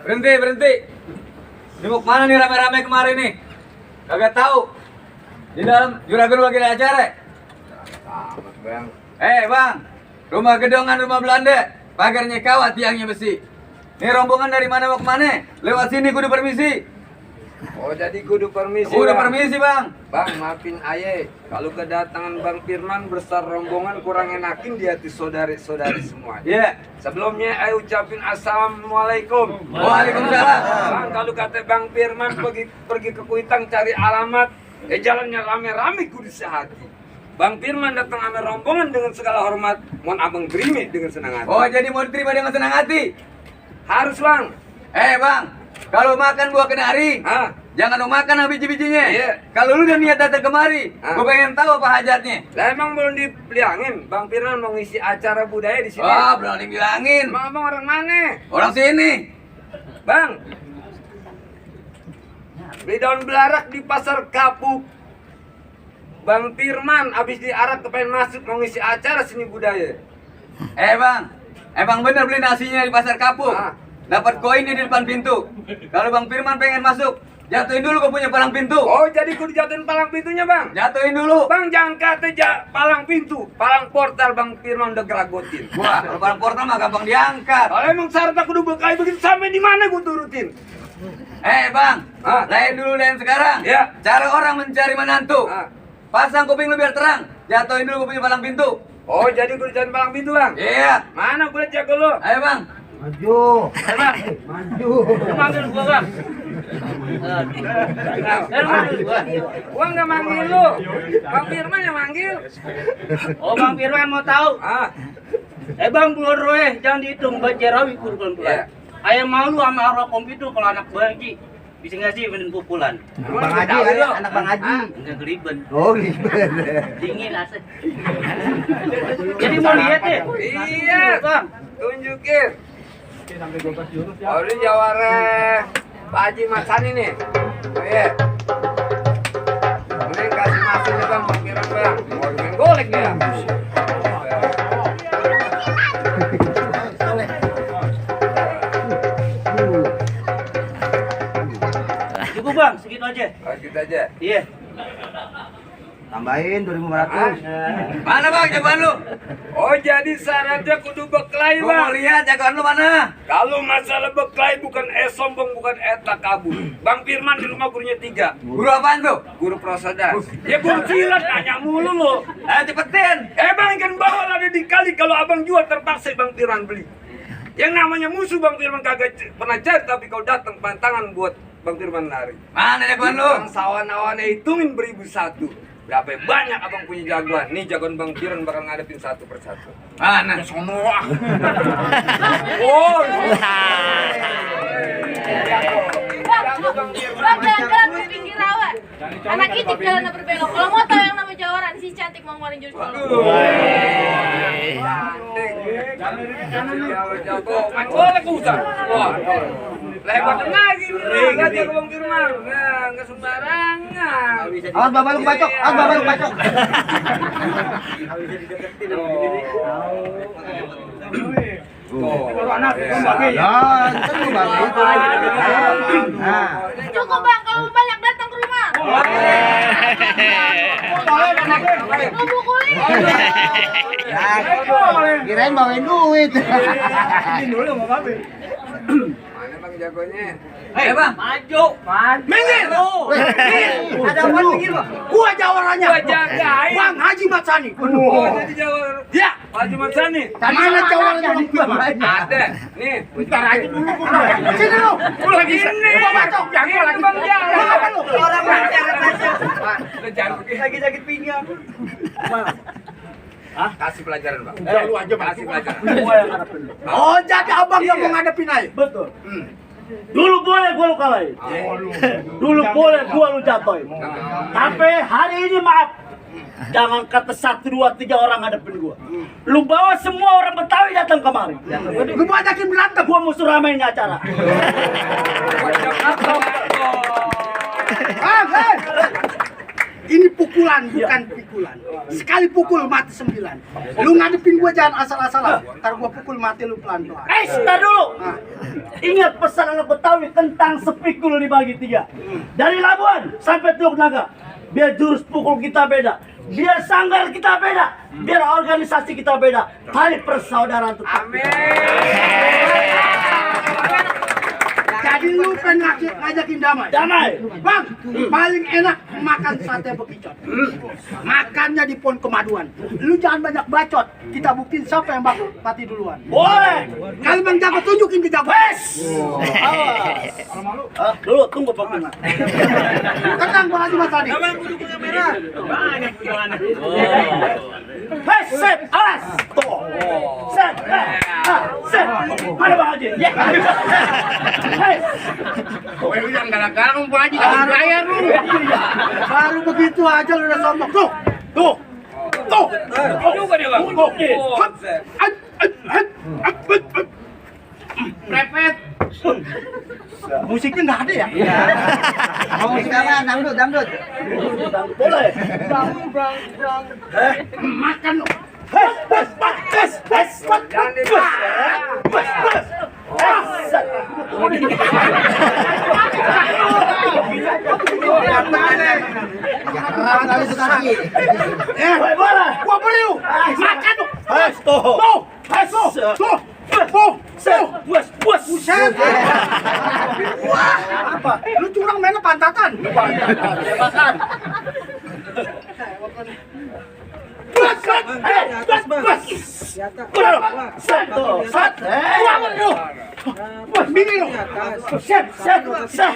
Berhenti. Ini mau kemana nih rame-rame kemarin nih? Kagak tahu. Di dalam Juragan lagi ada acara. Bang. Bang, rumah gedongan rumah Belanda, pagarnya kawat, tiangnya besi. Ini rombongan dari mana mau kemana? Lewat sini kudu permisi. Oh jadi kudu permisi. Udah Bang. permisi bang. Bang maafin aye, kalau kedatangan Bang Firman besar rombongan kurang enakin di hati saudari-saudari semua. Iya. Sebelumnya aye ucapin assalamualaikum. Waalaikumsalam. Bang kalau kata Bang Firman pergi ke Kuitang cari alamat, jalannya rame-rame kudu sehati. Bang Firman datang sama rombongan dengan segala hormat, mohon abang terima dengan senang hati. Oh jadi mau diterima dengan senang hati? Harus bang. Bang, kalau makan buah kenari, Ah, jangan lu makan biji-bijinya. Iya. Kalau lu udah niat datang kemari, gua pengen tahu apa hajatnya. lah emang belum dibilangin Bang Firman mau ngisi acara budaya di sini. Oh, belum dibilangin. Emang abang orang mana? Orang sini. Bang, beli daun belarak di pasar Kapuk. Bang Firman abis diarak kepengen masuk mau ngisi acara seni budaya. Bang, emang bener beli nasinya di pasar Kapuk. Ah. Dapat koin di depan pintu. Kalau Bang Firman pengen masuk, jatuhin dulu kau punya palang pintu. Oh jadi kudu jatuhin palang pintunya bang? Jatuhin dulu. Bang jangan kata palang pintu, palang portal Bang Firman udah geragotin. Wah, kalau palang portal mah gampang diangkat. Kalau emang syaratnya kudu berkali begitu sampai di mana gua turutin? Bang, Ah. lain dulu lain sekarang. Ya. Cara orang mencari menantu. Ah. Pasang kuping lu biar terang. Jatuhin dulu kau punya palang pintu. Oh jadi kudu jatuhin palang pintu bang? Iya. Mana gue liat jago lu? Ayo bang. Maju. Ayo bang. Maju. Lu manggil gua bang. Gua nggak manggil lu. Bang Firman yang manggil. Oh Bang Firman mau tahu? Ah, Bang bulan roe jangan dihitung bajarawi kurban Iya. Ayah mau lu sama arwah kompitu kalau anak bayi bisa nggak sih bener pukulan? Bang Haji, anak Bang Haji. Enggak geliben. Oh, ribet. Dingin asik. Jadi mau lihat ya? iya. Bang. Tunjukin. Oh ini jawara Pak Haji Masani nih. Oh iya. Ini kasih masuk nih bang, Bang Firman bang. Mau main golek dia. Cukup Bang, segitu aja. Oh gitu aja. Iya. Tambahin 2.500. Mana bang jagoan lu? Oh jadi syaratnya kudu beklai Gua mau bang. lihat jagoan lu mana? Kalau masalah beklai bukan sombong, bukan takabur. Bang Firman di rumah gurunya 3. Guru apaan tuh? Guru prasoda. Ya guru silat nanya mulu lo. Cepetin. Bang ikan bawal ada di kali, kalau abang jual terpaksa Bang Firman beli. Yang namanya musuh Bang Firman kagak pernah cari, tapi kau datang pantangan buat Bang Firman lari. Mana jagoan lu? Bang sawan-awannya hitungin beribu satu. Berapa banyak abang punya jagoan? Nih jagoan Bang Firman bakal ngadepin satu persatu. Mana? Semua. Oh. Bang jalan-jalan ke pinggir rawa. Anak itik jalan berbelok. Kalau mau tahu yang nama jawaran si cantik mau ngeluarin jurus kolom. Jago, main golek usah. Wah, lebat lagi nih. Lihat ya Bang Firman. Nah, enggak sembarangan. Awas bapak lu bacok, awas bapak lu bacok. Ya, ntar lu bagi. Nah. Cukup bang, kalau mau banyak datang ke rumah. Mau pukulin. Ya, kirain bawain duit. Mana Bang jagonya? Bang. Maju. Minggir. Ada apa minggir, Bang? Gua jawarannya. Gua jagain. Bang Haji Matsani. Oh, jadi jawar. Ya. Pak Jumat Sani. Mana jawarannya Bang Firman? Ada. Nih, Bentar aja dulu gua. Sini lu. gua lagi ini. Gua bacok. Yang gua lagi Bang jalan. Apa lu? Orang ngajar aja. Lu jangan begitu. Lagi sakit pinggang. Kasih pelajaran, Bang. Lu aja Kasih pelajaran. Oh, jadi abang yang mau ngadepin aja. Betul. Dulu boleh gua lu kalahin. Dulu boleh gua lu jatuhin. Tapi hari ini maaf. Jangan kata 1, 2, 3 orang ngadepin gua. Lu bawa semua orang Betawi datang kemari. Lu mau ajakin berantem. Gua musuh ramein acara. Ini pukulan bukan pikulan. Sekali pukul mati 9. Lu ngadepin gua jangan asal-asalan. Ntar gua pukul mati lu pelan-pelan. Tar dulu. Ingat pesan anak Betawi tentang sepikul dibagi 3. Dari Labuan sampai Teluk Naga. Biar jurus pukul kita beda. Biar sanggar kita beda. Biar organisasi kita beda. Tali persaudaraan tetap. Jadi lu pengen ngajakin damai. Damai. Bang, paling enak makan sate bekicot. Makannya di Pohon Kemaduan. Lu jangan banyak bacot. Kita buktiin siapa yang bakal mati duluan. Boleh. Kalau Bang Jago tunjukin ke Jago. Dulu tunggu Pak Firman. Tenang Bang Haji Mas Adi. Hei, set, alas. Tuh. Set, set. Mana Bang Haji? Ya. Hei. Baru begitu aja lu udah sombong. Tuh. Tuh. Tuh. Juga dia bang. Repet. Musiknya nggak ada ya? Mau sekarang dangdut. Boleh. Makan lu. Jangan Boleh. Gua beli lu. Makan lu. Tuh. Tuh. Tuh. Buset. Buset. Wah, apa? Lu curang mainnya pantatan. Makan. Buset. Bini lu. Set.